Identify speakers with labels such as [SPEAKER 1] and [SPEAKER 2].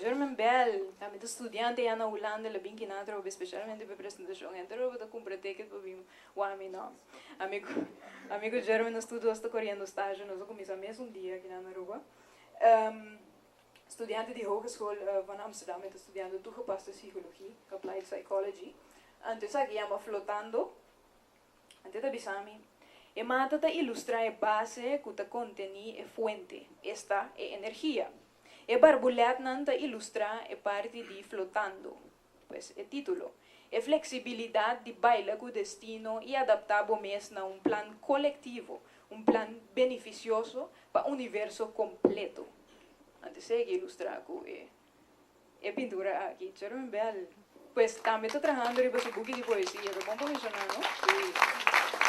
[SPEAKER 1] German Bell, tambe ta studiante ya na Hulanda, el a bin kina atrobe specialmente pa e presentacion. Henter aroba ta cumpra ticket pa bin wak mi no. Ami cu ami cu German nos tur dos ta coriendo stage, nos a cuminsa mesun dia kina na Aruba. Studiante di Hogeschool van Amsterdam, e ta studiando toegepaste psychologie, applied psychology. Anto esaki yama Flotando. Anto e ta bisa mi, E mata ta ilustrá e base ku ta kontení e fuente, esta, e energia. E barbulètnan ta ilustrá e parti di flotando, pues e título. E fleksibilidat di baila ku destino i adaptá bo mes na un plan kolektivo, un plan benefisioso pa universo kompleto. Anto esei a ilustrá ku e E pintura aki, Jerwin Bell, pues tambe ta trahando riba su buki di poesia, ta bon pa menshoná, no? Sí.